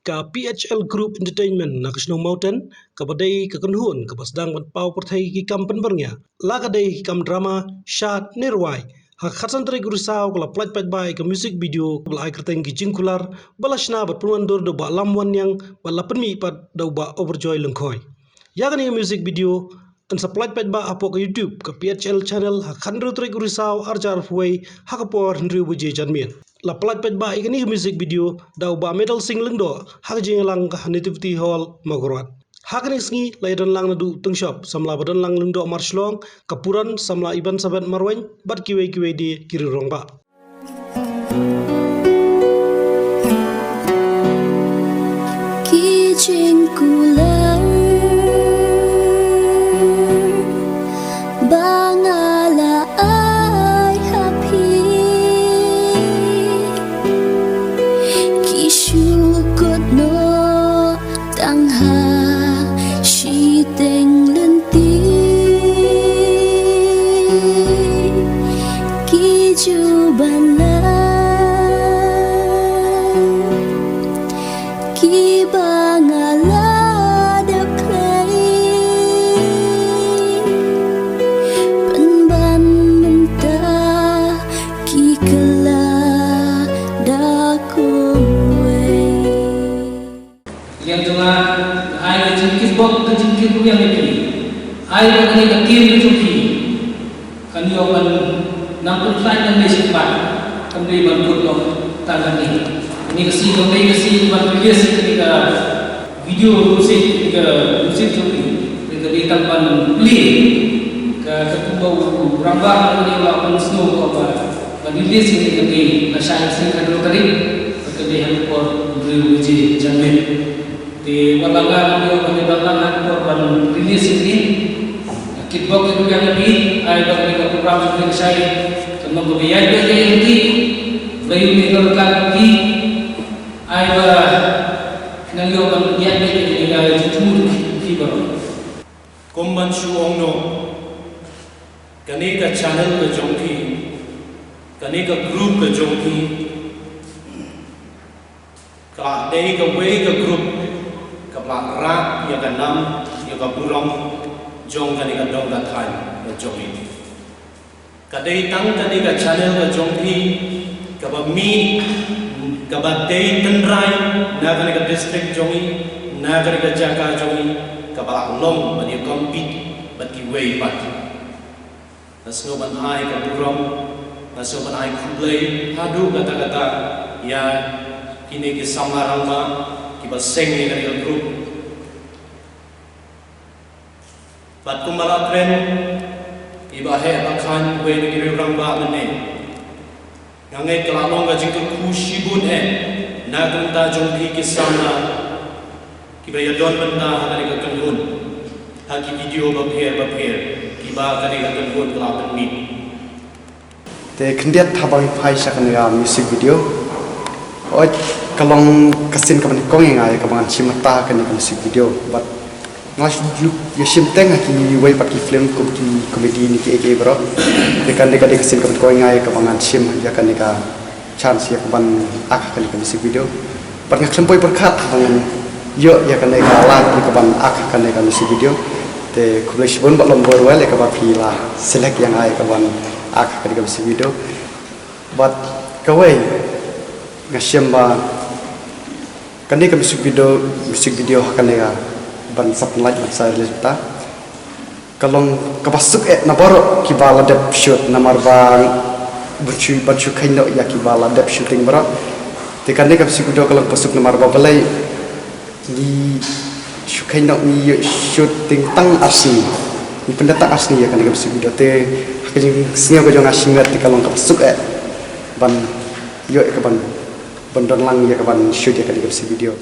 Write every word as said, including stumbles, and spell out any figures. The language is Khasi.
Ka P H L Group Entertainment na ka shnong Mawten, kaba dei ka kynhun kaba sdang ban paw pyrthei ki kam pynbyrngia, la ka dei ki kam drama, shad ne rwai. Ha ka khatsan tarik u Risaw ka la pyllait paidbah ïa ka music video kaba la ai kyrteng Ki Jingkular, ba la shna bad pynwandur da u Bah Lam Wanniang bad la pynmih pat da u Bah Overjoy Lyngkhoi. Ïa kane ka music video yn sa pyllait paidbah hapoh ka YouTube ka P H L channel ha ka khathynriew tarik u Risaw arhajar arphew wei ha ka por hynriew baje janmiet. La pyllait paidbah ïa kane ka music video da u Bah Medal Singh Lyngdoh ha ka jingïalang ha Nativity Hall, Mawkyrwat. Ha kane ka sngi la ïadon lang naduh u Tyngshop samla ba don lang Lyngdoh Marshlong, ka Puran samla Ibansabet Marwein bad kiwei kiwei de ki riew rangbah. Ki jingkular ba nga la ai ha phi, ki shu kut noh tang ha shiteng lynti, ki ju ban leh kiba nga la dep kloi, pynban mynta ki kylla da kumwei. Ïa jong nga, ai ka jingkitbok, ka jingkitbok ïa phi. Ai ba kane ka team ka jong phi kan ïoh ban nang pyntlai ban leit sha khmat, kam dei ban kut noh tang kane. Kane ka sngi kam dei ka sngi ban release kane ka video music, kane ka music jong phi. Kane ka dei tang ban plie. Ka, ka kumba u rangbah kane u la pynsngew ba ban release kane ka dei lashai ka sngi khathynriew tarik. Kane ka dei ha ka por hynriew baje janmiet. Te wat la nga, nga ïoh ban ïadon lang ha ka por ban release ïa kine. Kitbok ïa phi, ai ba kane ka program jong phi lashai kan long kaba ïaid beit ïa phi. Ba ïoh ïa ka ryngkat phi. Ai ba nang ïoh ban ïaid beit ïa kane ka jingthmu jong phi baroh. Kum ban shu ong noh, kane ka channel ka jong phi, kane ka group ka jong phi, ka dei kawei ka group kaba la rah ïa ka nam, ïa ka burom jong kane ka dong ka thaiñ ka jong ngi. Ka dei tang kane ka channel ka jong phi kaba mih, kaba dei tynrai na kane ka district jong ngi, na kane ka jaka jong ngi, kaba la long ban ïa compete bad kiwei pat. Nga sngew ban ai ka burom, nga sngew ban ai khublei haduh katta katta ïa kine ki samla rangbah kiba seng ïa kane ka group. Bad kumba la kren i Bah Heh Bah Khan, uwei na ki riew rangbah mynne, nga ngeit ka la long ka jingkyrkhu shibun eh na ka bynta jong phi ki samla kiba ïadon bynta ha kane ka kynhun, ha ki video bapher bapher kiba kane ka kynhun ka la pynmih. Te khyndiat haba ngi phai sha kane ka music video, oi, ka long ka sien kaba nyngkong ïa nga ïa kaba ngan shim mynta ha kane ka music video. Bad nga shu ïa shim teng ha kiwei pat ki film kum ki comedy ne kiei kiei baroh. Te kane ka dei ka sien kaba nyngkong ïa nga ïa kaba ngan shim ïa kane ka chance ïa kaban act ha kane ka music video. Bad nga khlem poi pyrkhat ba ngan ïoh ïa kane ka lad ïa kaban act ha kane ka music video. Te khublei shibun Bah Longborwell ïa kaba phi la select ïa nga ïa kaban act ha kane ka music video. Bad kawei, nga shem ba kane ka music video, music video ha kane ka ban sa pynlait ban sa release mynta, ka long kaba suk eh na baroh kiba la dep shoot, namar ba ban shu, ban shu kheiñ noh ïa kiba la dep shooting baroh. Te kane ka music video ka long kaba suk namar ba balei ngi shu kheiñ noh, ngi ïoh shooting tang ar sngi. Ngi pyndonkam tang ar sngi ïa kane ka music video. Te ha ka jingsngew ka jong nga, shu ngat te ka long kaba suk eh ban ïoh ïa kaban, ban don lang ïa kaban shoot ïa kane ka music video.